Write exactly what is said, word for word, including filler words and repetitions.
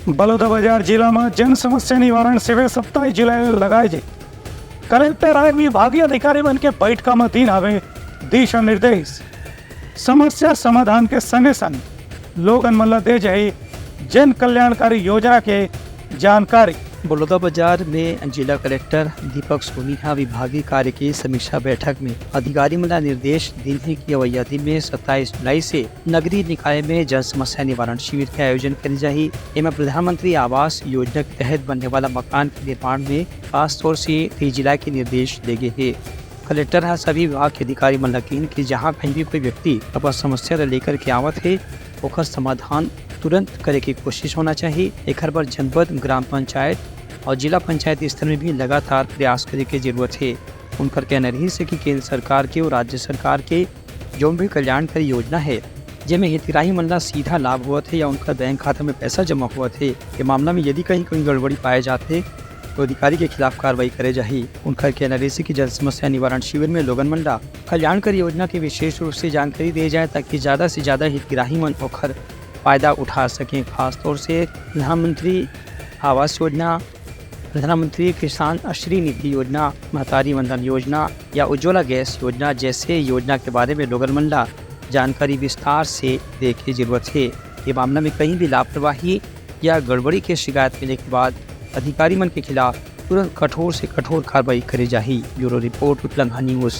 बलौदाबाजार जिला म जन समस्या निवारण शिविर सत्ताईस जुलाई ले लगाए जाही। कलेक्टर आय विभागीय अधिकारी मन के बैठका म दीन हावे दिशा निर्देश। समस्या समाधान के संगे संग लोगन मन ल दे जाही जन कल्याणकारी योजना के जानकारी। बलौदाबाजार में जिला कलेक्टर दीपक सोनी ह विभागीय कार्य के समीक्षा बैठक में अधिकारी मन ल निर्देश दीन हे कि अवइया दिन में सत्ताईस जुलाई से नगरीय निकाय में जन समस्या निवारण शिविर के आयोजन करे जाही। एमा प्रधानमंत्री आवास योजना के तहत बनने वाला मकान के निर्माण में खास तौर से तेजी लाए के निर्देश दे गे हे। कलेक्टर ह सभी विभाग के अधिकारी मन ल कहिन कि जहां कहीं भी कोई व्यक्ति अपन समस्या ल लेकर के आवत हे, ओकर समाधान तुरंत करे के कोशिश होना चाहिए। एखर बर जनपद, ग्राम पंचायत और जिला पंचायत स्तर में भी लगातार प्रयास करे के जरूरत हे। उनकर कहना रहिस हे कि केंद्र सरकार के और राज्य सरकार के जो भी कल्याणकारी योजना हे, जेमे हितग्राही मन ला सीधा लाभ होवत हे या उनकर बैंक खाता में पैसा जमा होवत हे, ये मामला में यदि कहीं कोई गड़बड़ी पाए जाथे, तो अधिकारी के खिलाफ कार्रवाई करे जाही। उनकर कहना रहिस हे कि जन समस्या निवारण शिविर में लोगन मन ला कल्याणकारी योजना के विशेष रूप से जानकारी दिए जाए, ताकि ज्यादा से ज्यादा हितग्राही मन ओखर फायदा उठा सकें। खासतौर से प्रधानमंत्री आवास योजना, प्रधानमंत्री किसान श्री निधि योजना, महतारी वंदन योजना या उज्ज्वला गैस योजना जैसे योजना के बारे में लोगन मन ला जानकारी विस्तार से दे के जरूरत हे। ये मामला में कहीं भी लापरवाही या गड़बड़ी के शिकायत मिले के बाद अधिकारी मन के खिलाफ तुरंत कठोर से कठोर कार्रवाई करे जाही। Bureau report, Utlangha news.